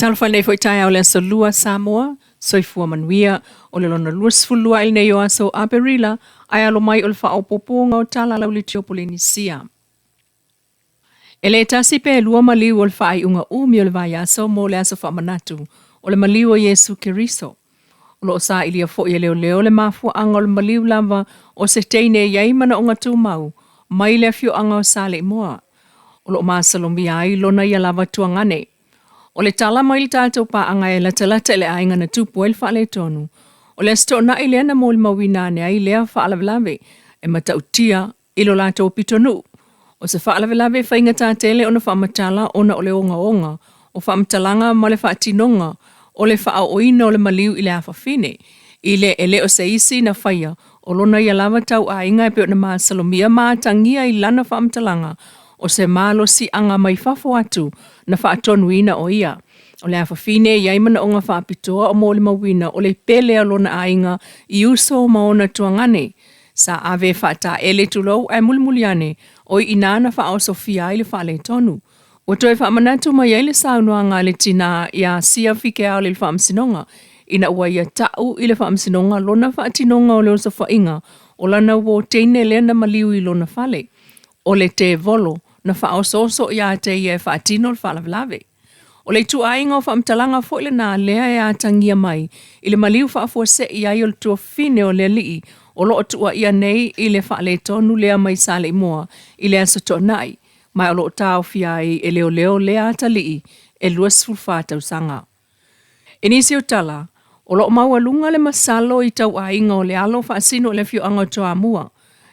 Talofa i lenei foi taeao le Aso Lua Samoa, soifua manuia, o le lona 22 ai lenei o aso Aperila, ae alo mai o le faaopoopoga o tala a lau Polenisia. E le tasi pe lua maliu o le faaiuga umi o le vaiaso mo le aso faamanatu o le maliu o Iesu Keriso. O lo o sailia foi e leoleo le mafuaaga o le maliu lava o se teine e i ai manaoga tumau mai le afioaga o Saleimoa. O lo o masalomia ai lona ia lava tuagane. O le tala mai le tatou paaga e latalata i le aiga na tupu ai le faaletonu, o le Aso Toonai lea na molimauina ane ai lea faalavelave e matautia i lo latou pitonuu. O se faalavelave e faigata tele ona faamatala ona o le ogaoga o faamatalaga ma le faatinoga o le faaooina o le maliu i le afafine, i le e le o se isi na faia o lona ia lava tauaiga e pei ona masalomia ma atagia i lana faamatalaga o se malosiaga mai fafo atu na faatonuina o ia. O le afafine e i ai manaoga faapitoa o molimauina o le pele a lona aiga i uso ma ona tuagane. Sa ave e faataele tulou ae mulimuli ane o i ina na faaosofia ai le faaletonu. Ua toe faamanatu mai ai le saunoaga a le tinā iā Sia Fikeao i le Faamasinoga ina ua ia ta'u i le Faamasinoga lona faatinoga o le osofaiga o lana uō teine lea na maliu i lona fale. O le tevolo na faaosooso iā te ia e faatino le faalavelave. O le ituaiga o faamatalaga foi lena lea e atagia mai i le maliu faafuasei ai o le tuafafine o le alii o lo o tuuaia nei i le faaletonu lea mai Saleimoa i le Aso Toonai, ma o lo o taofia ai e leoleo lea atalii e 24 tausaga. I nisi o tala, o lo o maualuga le masalo i tauaiga o le alo faasino i le afioaga o Toamua,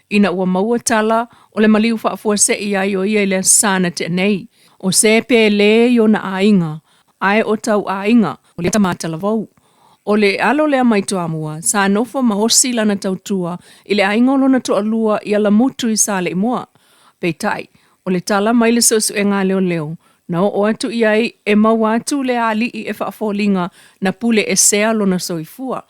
ina ua maua tala o le maliu faafuasei ai o ia i le Aso Sa na tea nei. O se pele i ona aiga, ae o tauaiga o le tama talavou. O le alo lea mai Toamua, sa nofo ma osi lana tautua i le aiga o lona toalua i Alamutu i Saleimoa. Peitai, o le tala mai le suesuega a leoleo, na oo atu i ai e maua atu le alii e faafoliga na pule esea lona soifua.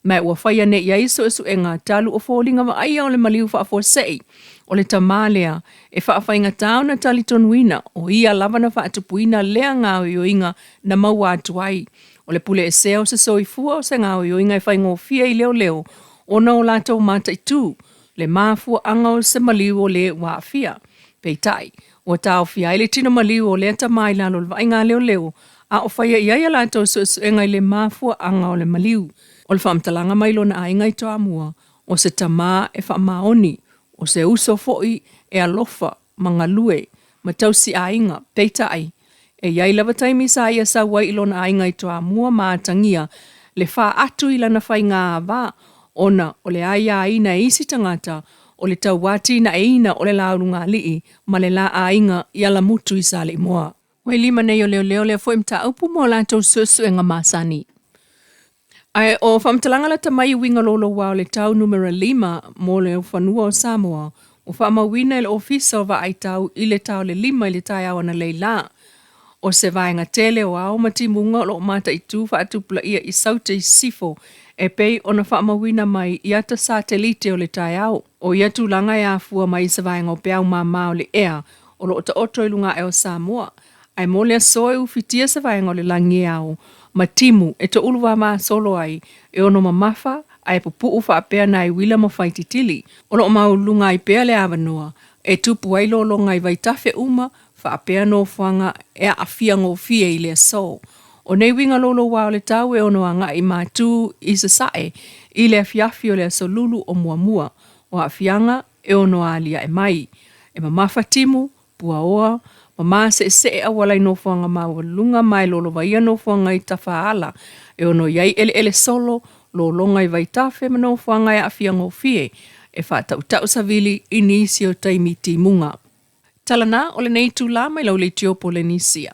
Ma ua faia nei i ai suesuega talu o foliga vaaia o le maliu faafuasei o le tamā lea e faafaigatā ona talitonuina o ia lava na faatupuina lea gaoioiga na maua atu ai. O le pule esea o se soifua o se gaoioiga e faigofie i leoleo ona o latou mataitū le mafuaaga o se maliu o le ua aafia. Peitai, ua taofia ai le tino maliu o lea tamā i lalo o le vaaiga a leoleo a o faia i ai a latou suesuega i le mafuaaga o le maliu. O le faamatalaga mai lona aiga i Toamua, o se tamā e faamaoni, o se uso foi e alofa ma galue ma tausiaiga, peitai, e i ai lava taimi sa ia sau ai i lona aiga i Toamua ma atagia le faatu i lana faiga va ona o le aiaina e isi tagata o le tauatinaeina o le laulugalii ma le la aiga i Alamutu i Saleimoa. Ua i lima nei o leoleo lea foi mataupu mo latou suesuega masani. Ae o faamatalaga lata mai i uiga louloua o le tau numera 5 mo le fanua o Samoa, ua faamauina e le Ofisa o Vaai Tau i le tao le 5 i le taeao analeila la. O se vaega tele o ao ma timuga o lo o mataitū faatupulaia i Saute i Sisifo e pei ona faamauina mai i ata satelite o le taeao. O ia tulaga e afua mai i se vaega o peau māmā o le ea o lo o taoto i luga ae o Samoa, ae mo le aso e ufitia se vaega o le lagi e ao ma timu e toulu vamasolo ai e ono mamafa ae pupuu faapea nai uila ma faititili. O lo o maualuluga ai pea le avanoa e tupu ai lologa i vaitafe uma faapea nofoaga e aafia gofie i le aso. O nei uiga louloua o le tau e ono agai matū i sasae i le afiafi o le aso Lulu o muamua o aafiaga e ono aliae mai. E mamafa timu, puaoa, ma maseesee auala i nofoaga maualuluga ma e lolovaia nofoaga i tafaala e ono i ai eleele solo, lologa i vaitafe ma nofoaga e aafia gofie e faatautau savili i nisi o taimi timuga. Tala na o lenei itulā mai lau leitio Polenisia.